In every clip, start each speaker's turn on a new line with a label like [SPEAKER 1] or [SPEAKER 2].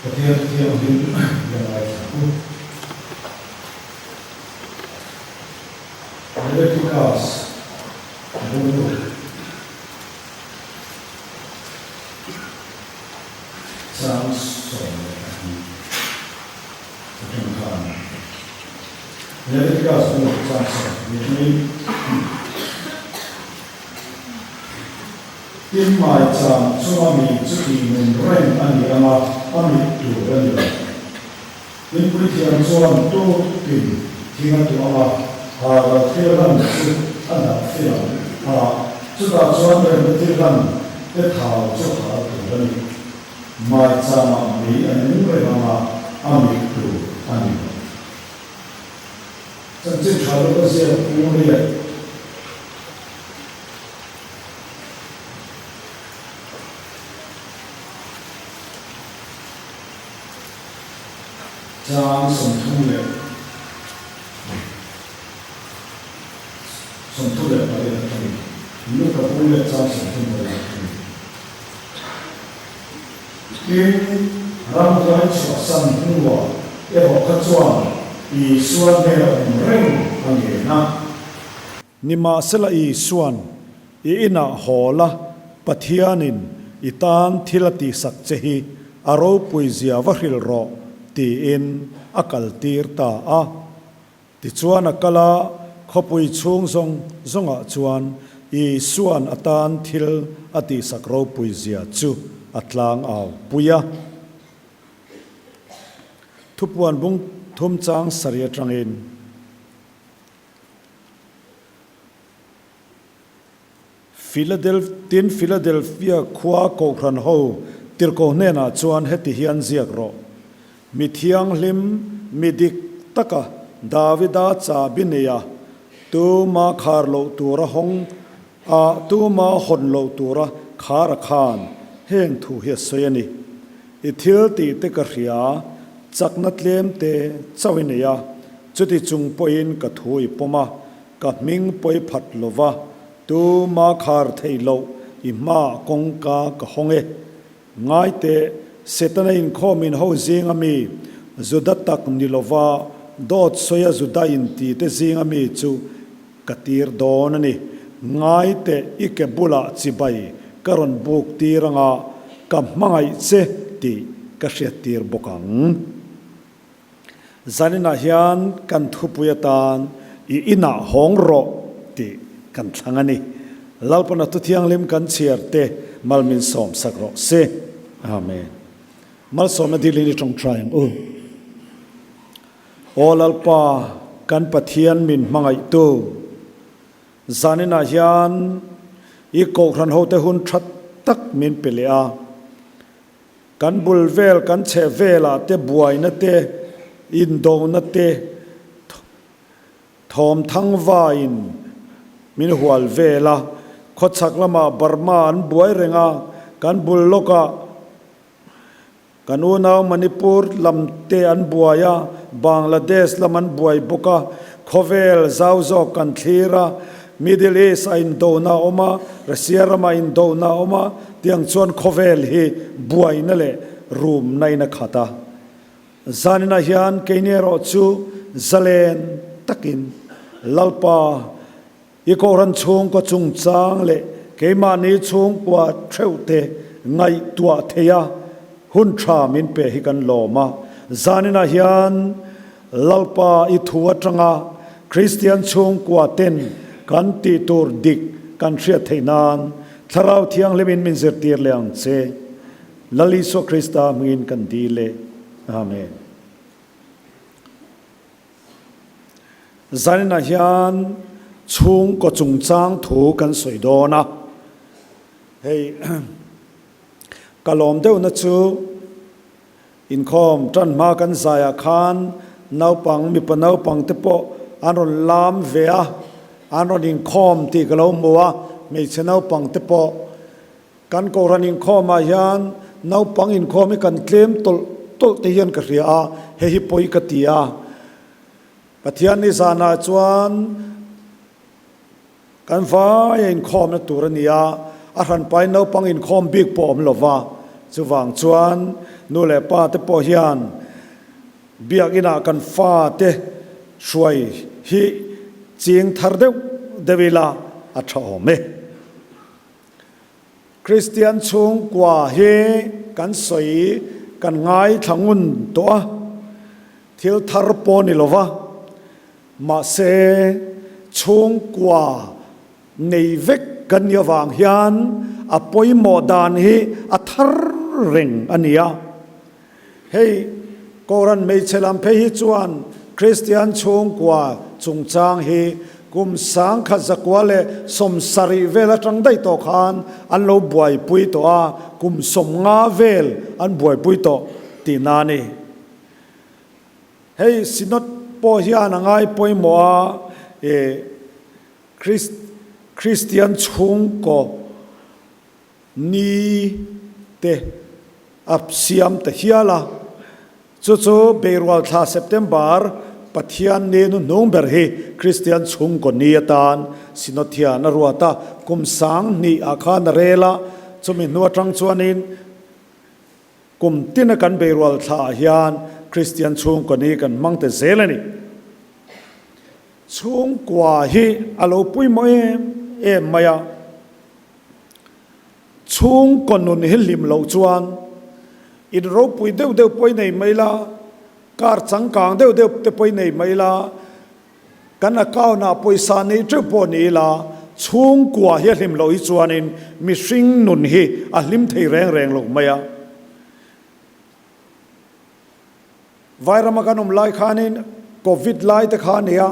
[SPEAKER 1] Pathian Thianghlim i la ngaithla u. Leviticus bung chang 12 atang khan Leviticus bung chang 12 atangin Tin maicham chunga mi chu tih nun reng a ni ang a, a mit tur a ni lo. Tin puithiam chuan tuk tin thing a tuah ang a, haral thil hlan chu a dah fil ang a, chutah chuan remna thil hlan te thau chu hal tur a ni. Maichamah mei a nung reng ang a, a mit tur a ni lo. Chanchin tha luka ziak Pu Riat. Chang 38 atangin Luka bung leh chang 38 atangin Tin, ramhuai chhuahsan hnuah erawh kha chuan Isua hnena awm reng a ngen a.
[SPEAKER 2] Nimahsela Isua'n i inah haw la, Pathianin i tan thil a tihsak che hi a ropui zia va hrilh rawh, tiin a kaltir ta a. Tichuan a kal a, khawpui chhung zawng zawngah chuan Isua'n a tan thil a tihsak ropui zia chu a tlang au pui a. Thupuan bung thum chang sarih atangin. Tin, Philadelphia khua Kohhran ho tirhkoh hnenah chuan heti hian ziak rawh, Mi thianghlim, mi dik taka Davida chabi neia tuma khar loh tura hawng a, tuma hawn loh tura khar a khan heng thu hi a sawi a ni. I thil tih te ka hria, chakna tlem te chauh i nei a, chuti chung pawhin ka thu i pawm a, ka hming pawi phat lo va, tuma khar theih loh i hmaah kawngka ka hawng e. Ngai teh, Setana inkhawmin ho zinga mi, Juda tak ni lo va, dawt sawia Juda inti te zinga mi chu ka tir dawn a ni. Ngai teh i ke bulah chibai ka rawn buk tir anga ka hmangaih che tih ka hriat tir bawk ang. Zaninah hian kan thupui atan i inah hawng rawh tih kan thlang a ni. Lalpana thu thianghlim kan chhiar te malmin sawm sak rawh se. Amen. Malsawmna dilin i tawngtai ang u. Aw Lalpa, kan Pathian min hmangaihtu, zaninah hian i Kohhran hote hun tha tak min pe leh a. Kan bul vel, kan chheh velah te buaina te, indona te, thawm thangvain min hual vel a. Khawchhak lamah Burma an buai reng a, kan bul lawkah Kan unau Manipur lam te an buai a, Bangladesh lam an buai bawk a, khawvel zau zawk kan thlir a, Middle East a indona a awm a, Russia rama indona a awm a, tiang chuan khawvel hi buaina leh rumna in a khat a. Zaninah hian keini erawh chu zalen takin Lalpa I Kohhran chhungkaw chungchang leh keimahni chhungkua theuhte ngaihtuah theia hun tha min pe hi kan lawm a. Zaninah hian Lalpa i thu atanga Kristian chhungkua ten kan tih tur dik kan hriat theih nan Thlarau Thianghlimin min zirtir leh ang che. Lal Isua Krista hmingin kan dil e. Amen. Zaninah hian chhungkaw chungchang thu kan sawi dawn a, hei ka lawm deuhna chu inkhawm tan hma kan zaiah khan naupang mipa naupang te pawh an rawn lam ve a, an rawn inkhawm tih ka lo hmu a, hmeichhe naupang te pawh Kan Kohhran inkhawmah hian naupang inkhawm hi kan tlem tawlh tawlh te hian ka hria a, hei hi pawi ka ti a. Pathian ni zanah chuan kan vaia inkhawmna tur a ni a, a hranpain naupang inkhawm bik pawh a awm lo va. Chuvang chuan nu leh pa te pawh hian Biakinah kan fate hruai hi ching thar deuh deuh ila a tha awm e. Kristian chhungkua hi kan sawi kan ngaithla ngun tawh a, thil thar pawh ni lova, mahse chhungkua nei vek kan nih avang hian a pawimawh dan hi a thar reng a ni a. Hei Kohhran hmeichhe lam phei hi chuan Kristian chhungkua chungchang hi kum 1970 vel atang daih tawh khan an lo buaipui tawh a, kum 50 vel an buaipui tawh tihna a ni. Hei Synod pawh hian a ngai pawimawh a, eh Kristian chhungkaw Ni te a siam ta hial a, chu chu Beirual thla September Pathian ni hnuhnung ber hi Kristian chhungkaw ni atan Synod hian a ruat a, kum 2000 ah khan a rel a, chumi hnu atang chuanin kum tina kan Beirual thla ah hian Kristian chhungkaw ni kan hmang ta zel a ni. Chhungkua hi a lo pawimawh em em mai a. Chhungkaw nun hi hlim loh chuan in ropui deuh deuh pawh i nei mai la, car changkang deuh deuh te pawh i nei mai la, kan account ah pawisa nei teuh pawh ni ila, chhungkua hi a hlim loh hi chuanin mihring nun hi a hlim thei reng reng lo mai a. Vairama kan awm lai khanin Covid lai te kha a ni a.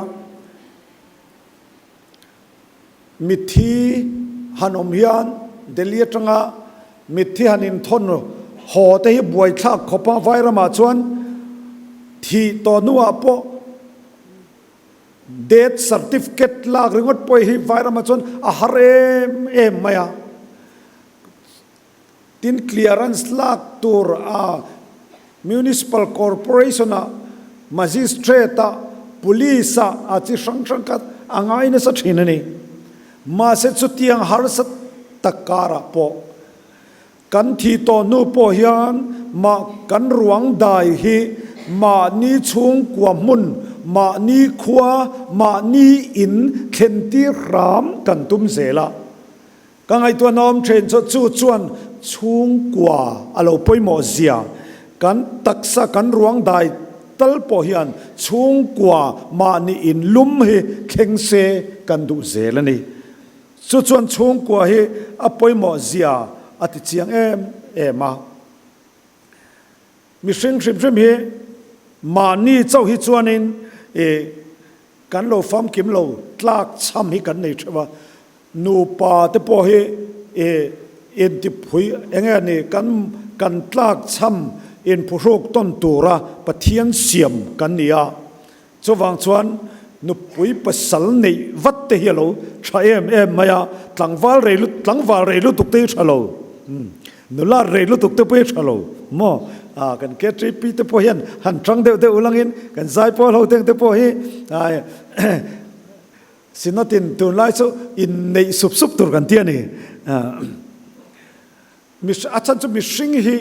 [SPEAKER 2] Mitthi han awm hian Delhi atanga mitthi han inthawn haw te hi buaithlak khawp a, Vairamah chuan thih tawh hnuah pawh death certificate lak ringawt pawh hi Vairamah chuan a har em em mai a. Tin clearance lak tur a Municipal Corporation ah, Magistrate ah, Police ah a chi hrang hrang kha a ngai nasa thin a ni. Mahse chutiang harsa tak karah pawh kan thi tawh hnu pawh hian mah kan ruang dai hi mahni chhungkua hmun, mahni khua, mahni in thlen tir hram kan tum zel a. Ka ngaihtuahna awm then chu chu chuan chhungkua a lo pawimawh zia, kan taksa kan ruang dai tal pawh hian chhungkua mahni in lum hi thleng se kan duh zel a ni. Chu chuan chhungkua hi a pawimawh zia a ti chiang em em a. Mihring hrim hrim hi mahni chauh hi chuanin ih kan lo famkim lo tlak chham hi kan nei theuh a, Nupa te pawh hi i intiphui eng nge ni kan kan tlak chham inphuhruk tawn tura Pathian siam kan ni a, chuvang chuan nupui pasal neih vat te hi a lo tha em em mai a, tlangval rei lut tlangval rei lutuk te hi tha lo, nula rei lutuk te pawh hi tha lo maw, ah kan KTP te pawh hian han tang deuh deuh ulangin kan zaipawl ho teng te pawh hi Synod-in tunlai chu inneih sup sup tur kan ti a ni. A chhan chu mihring hi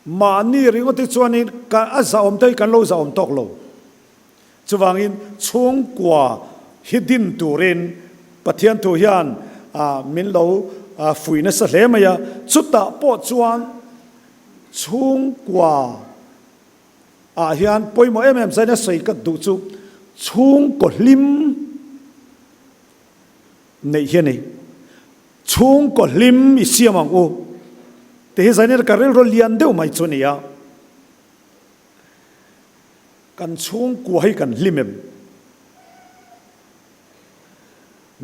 [SPEAKER 2] mahni ringawt hi chuanin a zahawm te hi kan lo zahawm tawk lo. Chuvangin chhungkua hi din turin Pathian thu hian min lo fui nasa hle mai a. Chutah pawh chuan chhungkua ah hian pawimawh em em zaina sawi ka duh chu chhungkaw hlim neih hi a ni. Chhungkaw hlim i siam ang u tih hi zaina ka rilru lian deuh mai chu a ni a. Kan chhungkua hi kan hlim em?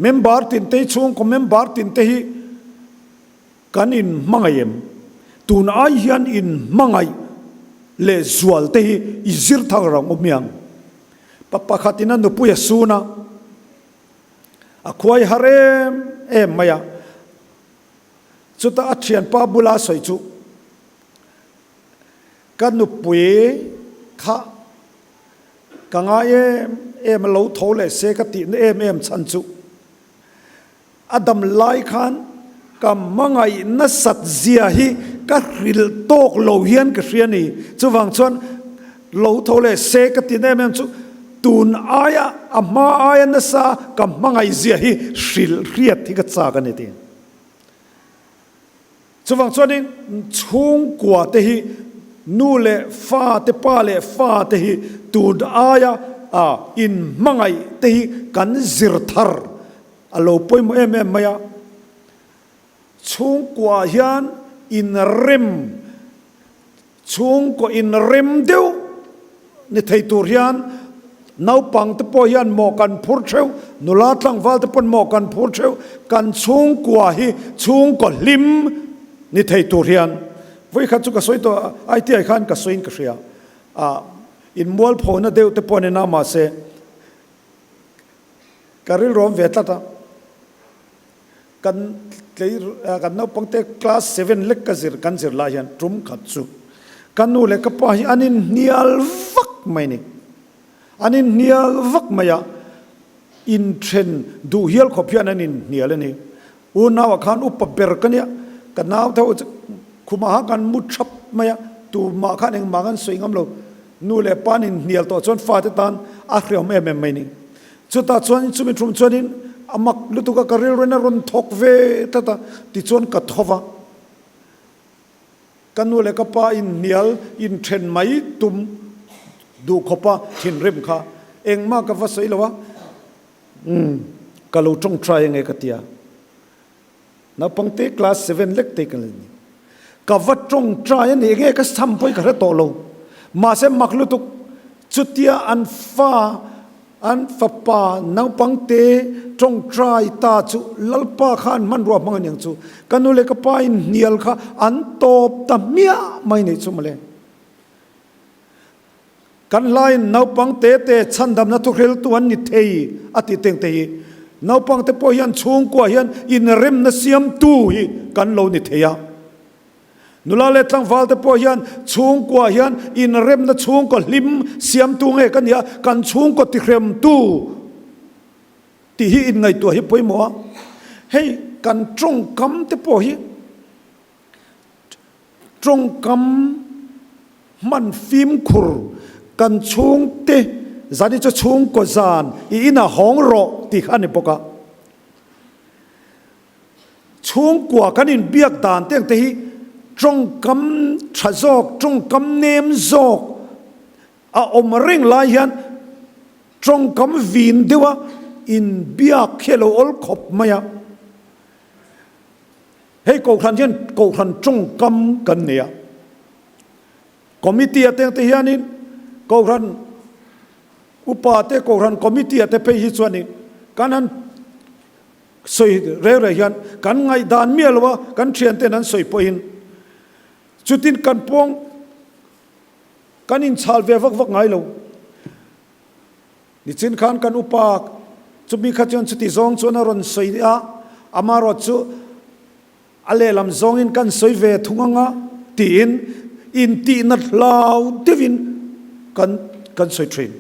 [SPEAKER 2] Member tinte hi chhungkaw member tinte hi Kan inhmangaih em? Tun ai hian inhmangaih leh zual te hi i zir thak rang awm hiang. Pa pakhatin a nupui a sun a, a khuai har em em mai a. Chutah a thianpa bula a sawi chu, Ka nupui kha ka ngai em em a, lo tho leh se ka tihna em em chhan chu. A dam lai khan ka hmangaih nasat zia hi ka hrilh tawk lo hian ka hria ni. Chuvang chuan lo tho leh se ka ti em em chu tun aia a hma aia nasa ka hmangaih zia hi hrilh hriat hi ka chak a ni ti. Chuvang chuanin chhungkua te hi nu leh fa te, pa leh fa te hi tun aia in hmangaih te hi kan zir thar a lo pawimawh em em mai a. Chhungkua hian inrem, chhungkaw inrem deuh ni thei tur hian naupang te pawh hian mawh kan phur theuh, nula tlangval te pawn mawh kan phur theuh, kan chhungkua hi chhungkaw hlim ni thei tur hian vawikhat chu ka sawi tawh a, ITI khan ka sawiin ka hria a, inmualphona deuh te pawh a ni na mahse ka rilruam ve tlat a. Kan tlei kan naupangte class seven lek ka zir kan zir lai hian tum khat chu ka nu leh ka pa hi an inhnial vak mai a ni. An inhnial vak mai a, inthen duh hial khawp hian an inhnial a ni. Unauah khan upa ber ka nia, ka nau te ho chu khumah khan kan mu thap mai a, tumah khan engmah kan sawi ngam lo. Nu leh pa an inhnial tawh chuan fate tan a hreawm em em mai a ni. Chutah chuan chumi thum chuanin a mak lutuk a, ka rilruin a rawn thawk ve tlat a, tichuan ka tho va. Ka nu leh ka pa inhnial inthen mai tum duh khawpa thinrim kha engmah ka va sawi lo a, umm ka lo tawngtai ange ka ti a. Naupangte class seven lek te ka la ni. Ka va tawngtai a ni enge ka sam pawh hi ka hre tawh lo. Mahse mak lutuk chutia an fa an fapa naupangte tawngtai ta chu Lalpa kha an hmanrua hmang aniang chu. Ka nu leh ka pa in hnial kha an tawp ta hmiah mai nei chu mawle. Kan hlain naupang te te chhandamna thuhriltu an ni thei a tih teng te hi naupang te pawh hian chhungkua hian inremna siamtu hi kan lo ni thei a. Nula leh tlangval te pawh hian chhungkua hian inremna chhungkaw hlim siamtu nge ka nia, kan chhungkaw tihremtu tih hi inngaihtuah hi pawimawh a. Hei kan tawngkam te pawh hi Tawngkam hman fimkhur kan chhungte zan hi chu chhungkaw zan i inah hawng rawh tih kha a ni bawk a. Chhungkua kan inbiak dan te ang te hi tawngkam tha zawk, tawngkam nem zawk a awm reng lai hian tawngkam vin deuha inbiak hi a lo awl khawp mai a. Hei Kohhran hian Kohhran tawngkam kan nei a, Committee a tengte hianin Kohhran upa te Kohhran Committee a te phei hi chuanin kan han sawi reng reng hian kan ngaihdan miah lo a, kan thianten an sawi pawhin chutin kan pawng kan inchhal ve vak vak ngai lo. Nichin khan kan upa chumi kha chuan chuti zawng chuan a rawn sawi a, amarawt chu a lehlam zawngin kan sawi ve thung anga tiin intihna hlau deuhin kan kan sawi thin.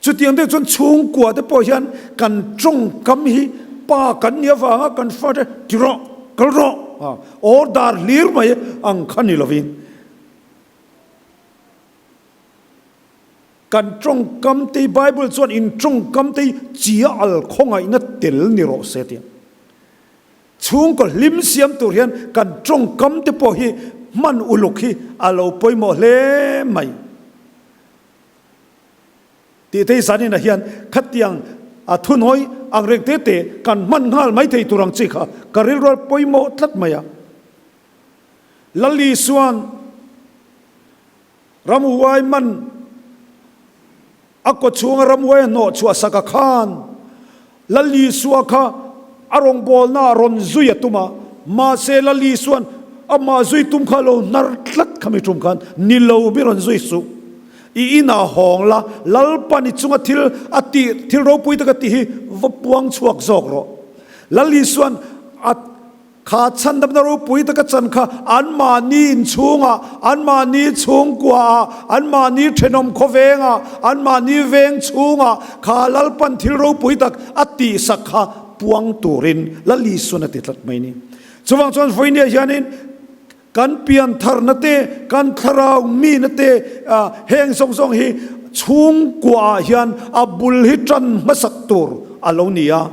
[SPEAKER 2] Chutiang deuh chuan chhungkua te pawh hian kan tawngkam hi pa kan nih avanga kan fate ti rawh, kal rawh, order hlir mai ang kha ni lovin. Kan tawngkam te hi Bible chuan in tawngkam te hi chia al khawngaihna tel ni rawh se tia. Chhungkaw hlim siam tur hian kan tawngkam te pawh hi hman uluk hi a lo pawimawh hle mai. Tih te hi zaninah hian khatiang a thunawi ang reng te te kan hman nghal mai thei tur ang chi kha ka rilrual pawimawh tlat mai a. Lal Isuan Ramhuai man a kaw chhunga ramhuai a hnawh chhuah sak a khan Lal Isua kha a rawngbawlna ah rawn zui a tum a, mahse Lal Isua'n amah zui tum kha a lo hnar tlat kha mi tum khan ni lo mi rawn zui suh. I inah hawng la, Lalpan i chunga thil a tih thil ropui tak a tih hi va puang chhuak zawk rawh. Lal Isua'n a Kha chhandamna ropui taka chan kha anmahni inchhungah, anmahni chhungkuaah, anmahni thenawm khawvengah, anmahni veng chhungah kha Lalpan thil ropui tak a tihsak kha puang turin Lal Isuan a ti tlat mai ni. Chuvang chuan vawinia hianin kan piantharna te, kan thlarau mina te heng zawng zawng hi chhungkuaah hian a bul hi tan hmasak tur a lo ni a.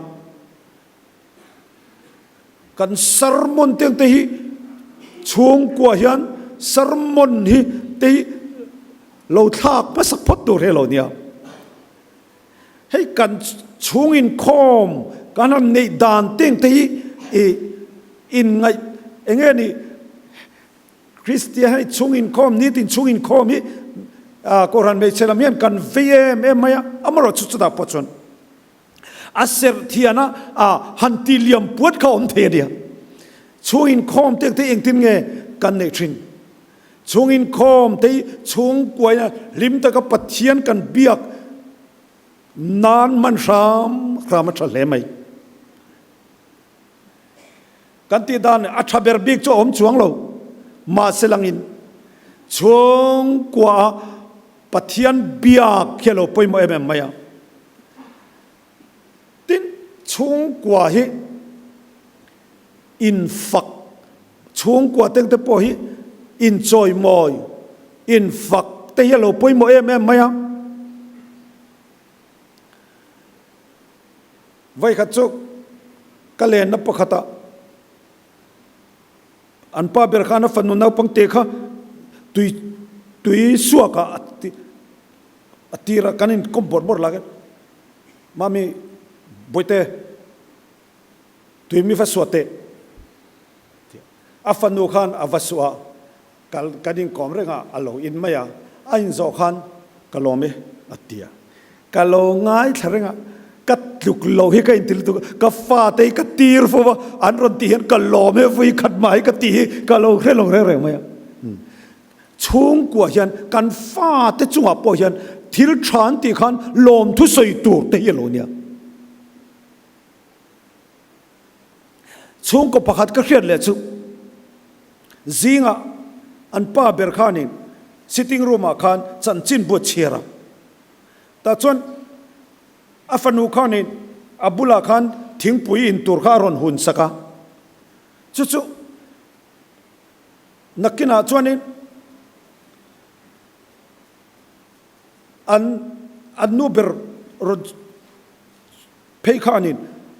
[SPEAKER 2] Kan sermon te ang te hi chhungkua hian sermon hi te hi lo thlak hmasak phawt tur hi a lo nia. Hei kan chhung inkhawm kan han neih dan te ang te hi i inngaih eng nge ni Kristian hei chhung inkhawm nitin chhung inkhawm hi Kohhran hmeichhe lam hian kan vei em em mai a, amaherawhchu chutah pawh chuan A serh thian a, a han ti liam puat kha awm thei a nia. Chhung inkhawm te te engtin nge kan neih thin? Chhung inkhawm te hi chhungkuaina hlim taka Pathian kan biak nan hman hram hram a tha hle mai. Kan tih dan a tha ber bik chu a awm chuang lo. Mahse langin chhungkua a Pathian biak hi a lo pawimawh em em mai a. Tin, chhungkua hi infak, chhungkua teng te pawh hi inchawimawi, infak te hi a lo pawimawh em em mai a. Vawikhat chu ka lenna pakhatah an pa ber khan a fanu naupang te kha tui tui suakah a ti a tir a, kan inkawm bawrh bawrh lak e, Mami Bawihte tui mi va suah teh a fanu khan a va suah a, Kal kan inkawm reng a, a lo in mai a, a inzawh khan ka lawm e a ti a. Ka lo ngaithla reng a, ka tluk lo hi ka inti lutuk a, ka fate hi ka tir fo va, an rawn tih hian ka lawm e vui khat mah hi ka tih hi ka lo hre lo reng reng mai a. Chhungkua hian kan fate chungah pawh hian thil tha an tih khan lawmthu sawi tur te hi a lo nia. Chhungkaw pakhat ka hriat leh chu zingah an pa ber khanin sitting room ah khan chanchin bu a chhiar a, tah chuan a fanu khanin a bulah khan thingpui in tur kha a rawn hun sak a, chu chu nakinah chuanin an an nu ber rawn Phei khanin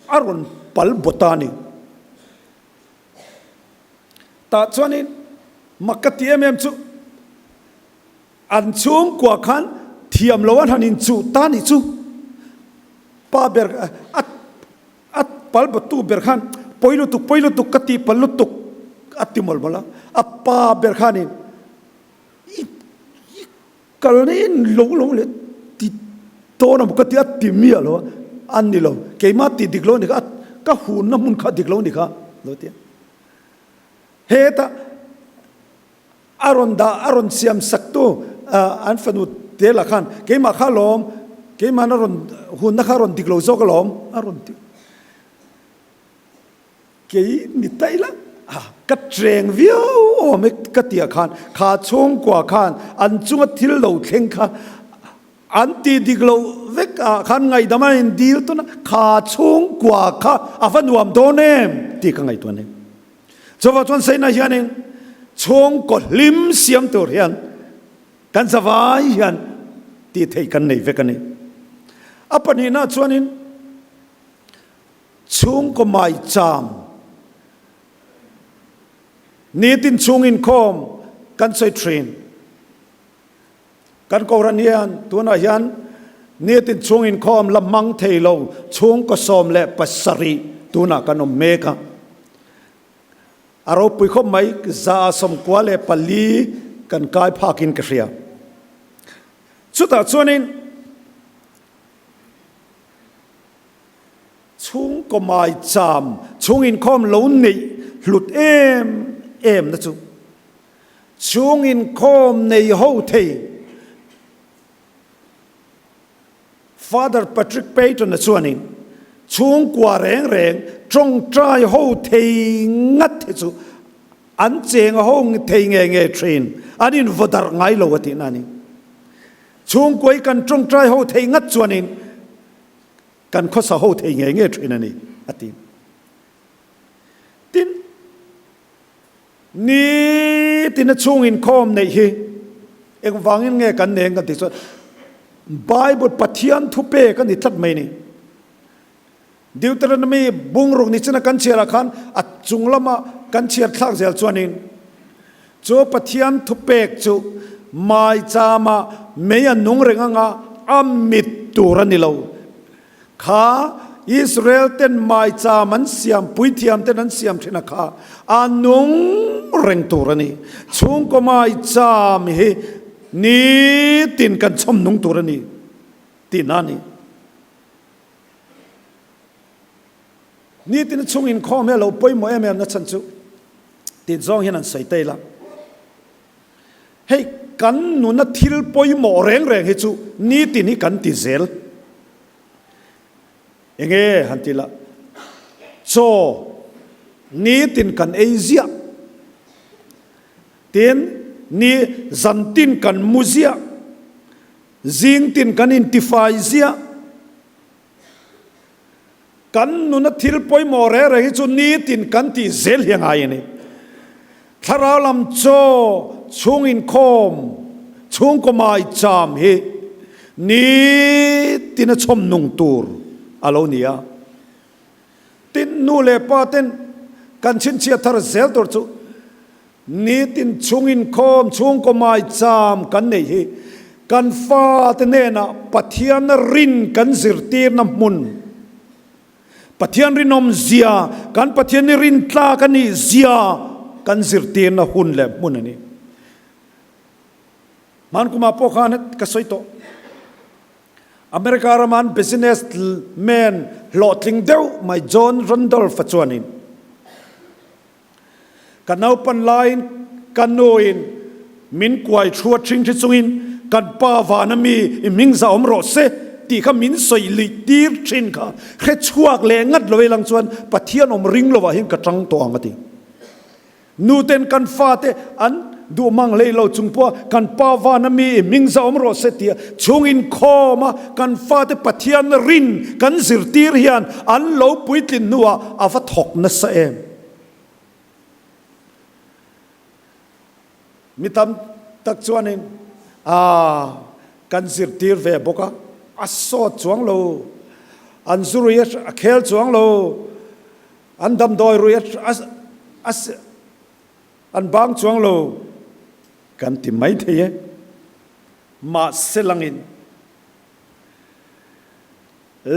[SPEAKER 2] a rawn pal bawt a ni. Tah chuanin mak ka ti em em chu an chhungkua khan thiam lo an han inchuh ta nih chu. Pa ber a a pal bawttu ber khan pawi lutuk pawi lutuk ka tih pal lutuk a ti mawlh mawlh a. A pa ber khanin i i Kal nei in lo lo leh ti tawn a maw ka ti a ti miah lo a, a ni lo, keimah tih dik lo a ni kha, ka hunna hmun kha dik lo a ni kha lo ti a. Hetah a rawn dah a rawn siam sak tu an fanu te lah khan keimah kha alawm, keimahna rawn hunna kha a rawn dik lo zawk alawm a rawn ti. Kei ni ta ila ka cheng viau awm e ka ti ah khan kha chhungkua khan an chunga thil lo thleng kha an tih dik loh vek ah khan ngaihdam a in dil tawn a, kha chhungkua kha a va nuam dawn em tih ka ngaihtuah a ni. Chuvang chuan Seina hianin chhungkaw hlim siam tur hian kan zavai hian tih theih kan nei vek a ni. A pahnihna chuanin. Chhungkaw maicham nitin chhung inkhawm kan sawi thin. Kan Kohhran hian tunah hian nitin chhung inkhawm la hmang thei lo chhungkaw 17 tunah kan awm mek a. A ropui khawp mai 94 kan kai phakin ka hria. Chutah chuanin Chhungkaw maicham chhung inkhawm lo neih hlut em em na chu chhung inkhawm nei ho thei Father Patrick Peyton-a chuanin chhungkua reng reng tawngtai ho thei ngat hi chu an cheng a ho thei nge nge thin, an invaw darh ngai lo a tihna a ni. Chhungkua hi kan tawngtai ho thei ngat chuanin Kan khawsa ho thei ngei ngei thin a ni, a ti. Tin, Nitin a chhung inkhawm neih hi engvangin nge kan neng kan tih chuan Bible Pathian thu pek a ni tlat mai ni. Deuteronomy bungruk ni china kan chhiarah khan a chung lama kan chhiar thlak zel chuanin chu Pathian thu pek chu maichama mei a nung reng anga a mit tur a ni lo. Kha Israel ten maicham an siam, puithiam ten an siam thin a kha a nung reng tur a ni. Chhungkaw maicham hi nitin kan chhawm nung tur a ni tihna a ni. Nitin chhung inkhawm hi a lo pawimawh em em na chhan chu tih zawng hian an sawi ta ila. Hei kan nuna thil pawimawh reng reng hi chu nitin hi kan ti zel. Enge han ti la, chaw nitin kan ei ziah, tin ni zantin kan mu ziah, Zingtin kan intifai ziah. Kan nuna thil pawimawh reng reng hi chu nitin kan tih zel hi a ngai a ni. Thlarau lam chaw chhung inkhawm, chhungkaw mai cham hi nitin a chhawm nung tur a lo ni a. Tin, nu leh pa ten kan chhinchhiat thar zel tur chu Nitin chhung inkhawm chhungkaw maicham kan neih hi kan fate hnenah Pathian rin kan zirtirna hmun, Pathian rinawm zia, kan Pathian hi rin tlak a nih zia kan zirtirna hun leh hmun a ni. Hman kumah pawh khan ka sawi tawh. America rama an business man hlawhtling deuh mai John Randolph-a chuanin, Ka naupan laiin ka nuin min kuai thu a ṭhing ṭhi chungin kan pa vana mi i hming za awm rawh se tih kha min sawi luih tir ṭhin kha hre chhuak leh ngat lo ilang chuan Pathian awm ring lovah hian ka ṭang tawh ang a ti. Nuten kan fate an duh mang hlei lo chung pawha kan pa vana mi i hming za awm rawh se tia chhung inkhawm a kan fate Pathian rin kan zirtir hian an lo puitlin hnuah a va thawk nasa em. Mi tam tak chuanin aaa kan zirtir ve bawk a, a sawt chuang lo, an zu rui a khel chuang lo, an damdawi rui a an bang chuang lo kan ti mai thei e. Mahse langin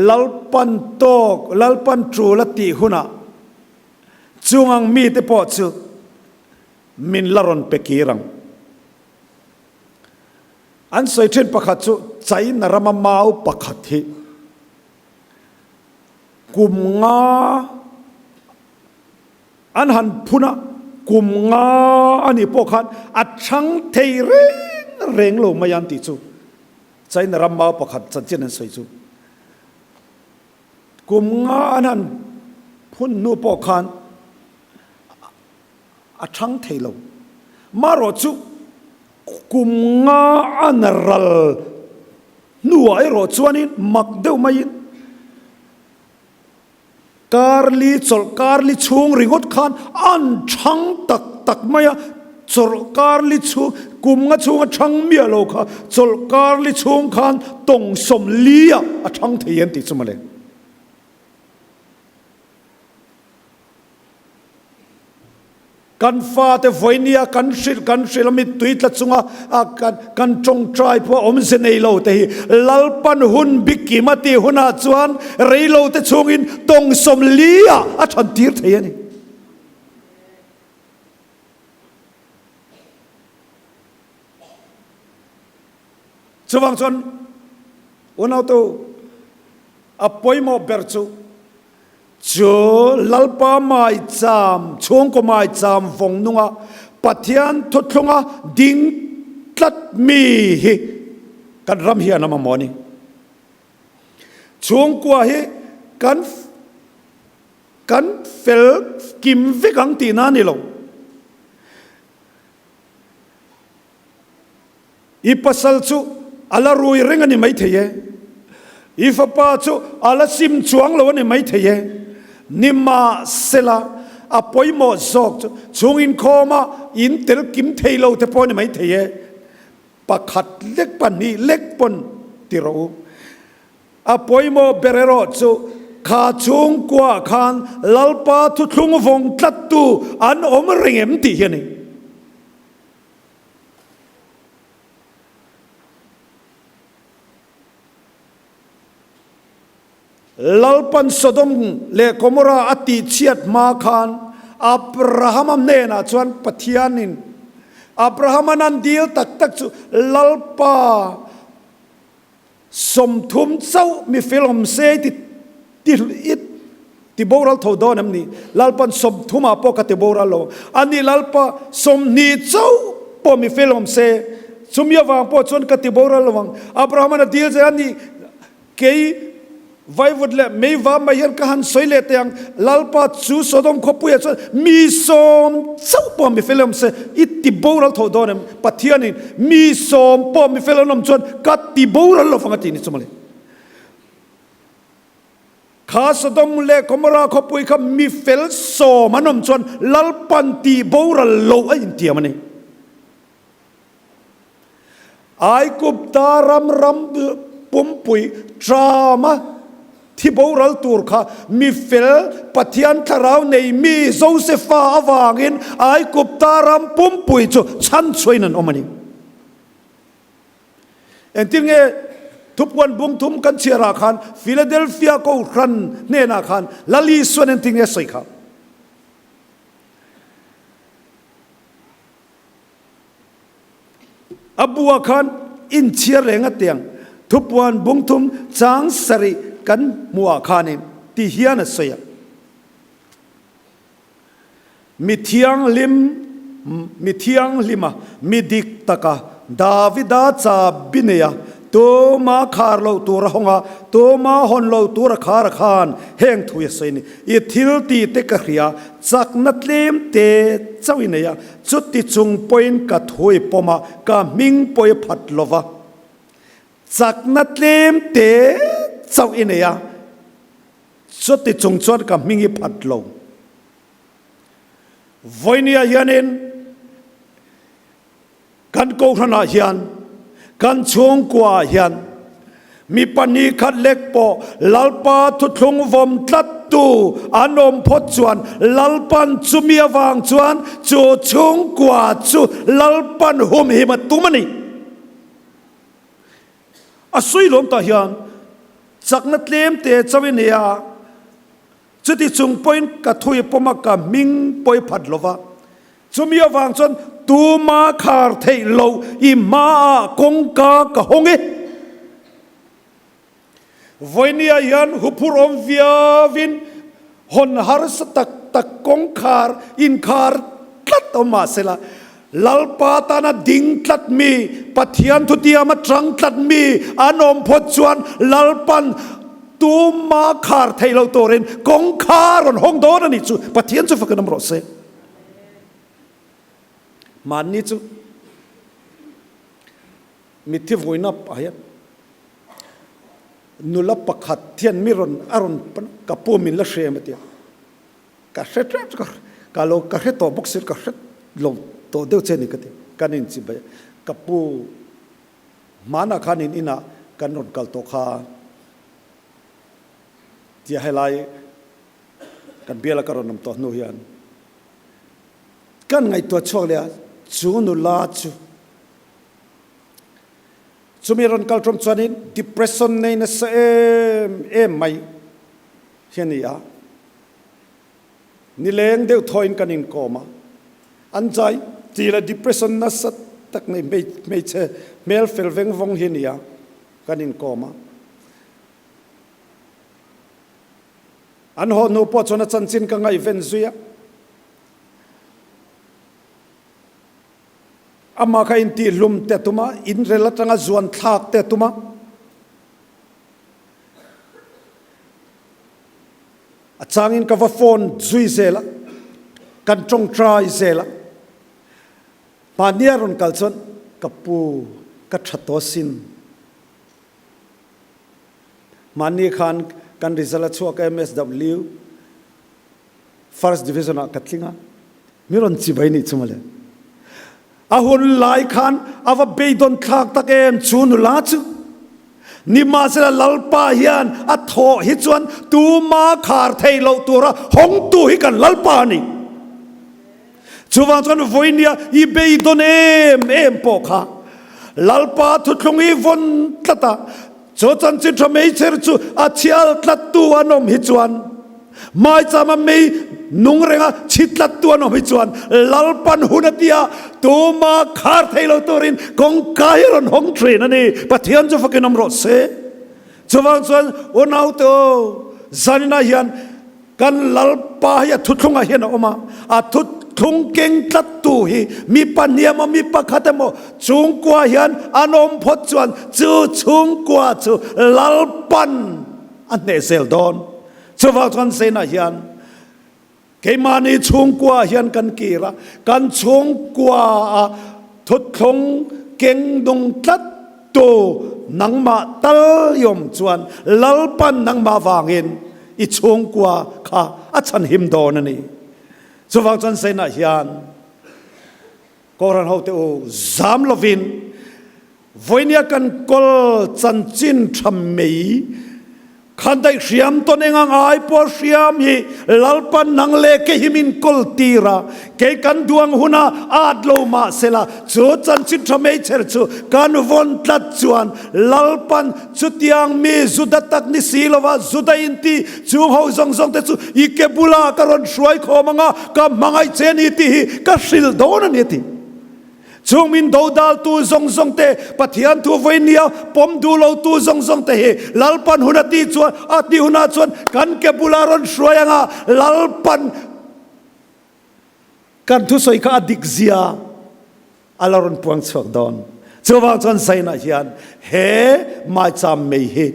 [SPEAKER 2] Lalpan tawk, Lalpan tul a tih hunah chung ang mite pawh chu min la rawn pe kir ang. An sawi thin pakhat chu China rama mau pakhat hi kum nga an han phun a, kum nga a nih pawh khan a chhang thei reng reng lo mai an tih chu. China ram mau pakhat chanchin an sawi chu kum nga an han phun hnu pawh khan a thang thei lo. Marawh chu kum nga an ral hnuah erawh chuanin mak deuh maiin Karli chawlh karli chhung ringawt khan an chhang tak tak mai a, chawlh karli chhung kum nga chhunga chhang miah lo kha chawlh karli chhung khan tawng sawmli ah a chhang thei an tih chu mawle. Kan fate vawinia kan hrilh kan hrilh a mittui tla chunga kan kan tawngtai pawh awmze nei lo te hi Lalpan hun bikim a tih hunah chuan rei lo te chhungin tawng sawmli ah a than tir thei a ni. Chuvang chuan unautu a pawimawh ber chu Chu Lalpa maicham, chhungkaw maicham vawng nunga Pathian thuthlunga ding tlat mi hi kan ram hian a mamawh a ni. Chhungkua hi kan kan fel kim vek ang tihna a ni lo. I pasal chu a la rui reng a ni maithei e. I fapa chu a la sim chuang lo a ni maithei e. Nimahsela, A pawimawh zawk chu chhung inkhawma in tel kim thei lo te pawh a ni maithei e. Pakhat lek pahnih lek pawn ti rawh u. A pawimawh ber erawh chu kha chhungkuaah khan Lalpa thuthlung vawng tlattu an awm reng em tih hi a ni. Lalpan Sodom leh Gomorrah a tihchhiat hma khan Abrahama hnenah chuan Pathianin Abrahama'n an dil tak tak chu Lalpa 30 chauh mi fel awm se ti ti i ti boral tho dawn em ni? Lalpan 30 ah pawh ka ti boral lo ang. Ani Lalpa 20 chauh pawh mi fel awm se chumi avang pawh chuan ka ti boral lo ang. Abrahama'n a dil zel a ni. Kei vaivut leh meiva mai hian ka han sawi leh teh ang, Lalpa chu Sodom khawpuiah chuan mi sawm chauh pawh mi fel awm se, i ti boral tho dawn em? Pathianin mi sawm pawh mi fel an awm chuan ka ti boral lo vang a ti ni chu mawle. Kha Sodom leh Gomorrah khawpui kha mi fel sawm an awm chuan Lalpan ti boral lo a intiam a ni. Aigupta ram ram pumpui ṭama thi boral tur kha mi fel Pathian thlarau nei mi Josefa avangin Aigupta ram pumpui chu chhanchhuain an awm a ni. Engtin nge thupuan bung thum kan chhiarah khan Philadelphia Kohhran hnenah khan Lal Isuan engtin nge sawi kha? A buah khan inchhiar reng a tiang thupuan bung thum chang sarih kan hmuhah khanin ti hian a sawi a. Mi thianghlim, mi thianghlima, mi dik taka Davida chabi nei a, tuma khar loh tur a hawng a, tuma hawn loh tur a khar a khan heng thui a sawi a ni. I thil tih te ka hria, chakna tlem te chauh i nei a, chuti chung pawhin ka thu i pawm a, ka hming pawh i phat lo va. Chakna tlem te chauh i nei a, chuti chung chuan ka hming i phat lo. Vawinia hianin Kan Kohhranah hian, kan chhungkuaah hian mi pahnih khat lek pawh Lalpa thuthlung vawm tlattu an awm phawt chuan Lalpan chumi avang chuan chu chhungkua chu Lalpan humhim a tum a ni. A sawi lawm tah hian chakna tlem te chauh i nei a, chuti chung pawhin ka thui pawm a, ka hming pawh i phat lo va. Chumi avang chuan tuma khar theih loh i hmaah kawngka ka hawng e. Vawinia hian huphur awm viauin hawn harsa tak tak kawngkhar inkhar tlat awm mahsela, Lalpa tana ding tlat mi, Pathian thutiama tang tlat mi an awm phawt chuan Lalpan tuma khar theih loh turin kawngkhar rawn hawng dawn a nih chu Pathian chu fakin awm rawh se. Mahni chu mitthi vuina ah hian nula pakhat hian mi rawn a rawn ka pu min la hrem a tia ka hre tep chu ka lo ka hre tawh bawk si ka hre lo tawh deuh che a ni ka ti kan inchibai a ka pu hmanah khan in inah kan rawn kal tawh kha tia helai Kan biala ka rawn awm tawh hnu hian kan ngaihtuah chhuak leh a, chu nula chu chumi rawn kal ṭawm chuanin depression nei nasa em em mai hi a ni a, nileng deuh thawin kan inkawm a, an zai ti leh depression nasa tak nei hmeichhe hmel fel veng vawng hi a ni a, kan inkawm a. An haw hnu pawh chuan a chanchin ka ngaihven zui a. Amah kha intihhlum te tum a, inrel atanga zuan thlak te tum a. A changin ka va phone zui zel a, kan tawngtai zel a. Mahni a rawn kal chuan ka pu ka tha tawh asin. Mahni khan kan result a chhuak MSW. First Division ah ka tling a, mi rawn chibai nih chu mawle. A hun lai khan a va beidawn thlak tak em chu nula chu. Nimahsela Lalpa hian a thawh hi chuan tuma khar thei loh tura hawngtu hi kan Lalpa a ni. Chuvang chuan vawinia i beidawn em em pawh kha Lalpa thuthlung i vawn tlat a, chu chanchin tha meichher chu a chhial tlattu an awm hi chuan, maichama mei nung renga chhi tlattu an awm hi chuan Lalpan hun a ti a, tuma khar thei lo turin kawngka hi a rawn hawng thin a ni. Pathian chu fakin awm rawh se. Chuvang chuan unaute aw, zaninah hian Kan Lalpa hi a thuthlungah hian a awm a, a thuthlung keng tlattu hi mi pahnih emaw mi pakhat emaw chhungkua hian an awm phawt chuan chu chhungkua chu Lalpan a hneh zel dawn. Chuvang chuan Zainah hian keimahni chhungkua hian kan kir a, kan chhungkua a thuthlung keng nung tlat tu nangmah tal i awm chuan Lalpan nangmah vangin I chhungkua kha a chhanhim dawn a ni. Chuvang chuan Zainah hian Kohhran hote u zam lovin vawinia kan kawl chanchin tha mei khan daih hriam tawn eng ang ai pawh hriam hi Lalpan nang leh ke hi min kawl tir a, kei kan duang huna at lo mah sela chu chanchin tha mei cher chu kan vawn tlat chuan Lalpan Chutiang mi Juda tak ni si lova Juda inti chung ho zawng zawng te chu i ke bula ka rawn hruai khawm ang a, ka hmangaih che a ni tih hi ka hrilh dawn a ni a ti. Chung min dodaltu zawng zawng te, Pathian thu vawi nia pawm duh lotu zawng zawng te hi Lalpan hun a tih chuan a tih hunah chuan kan ke bula rawn hruai ang a, Lalpan kan thusawi kha a dik zia A la rawn puang chhuak dawn. Chuvang chuan Zainah hian he maicham mei hi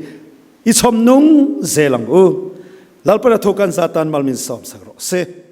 [SPEAKER 2] i chhawm nung zel ang u. Lalpana thu kan za tan mal min sawm sak rawh se.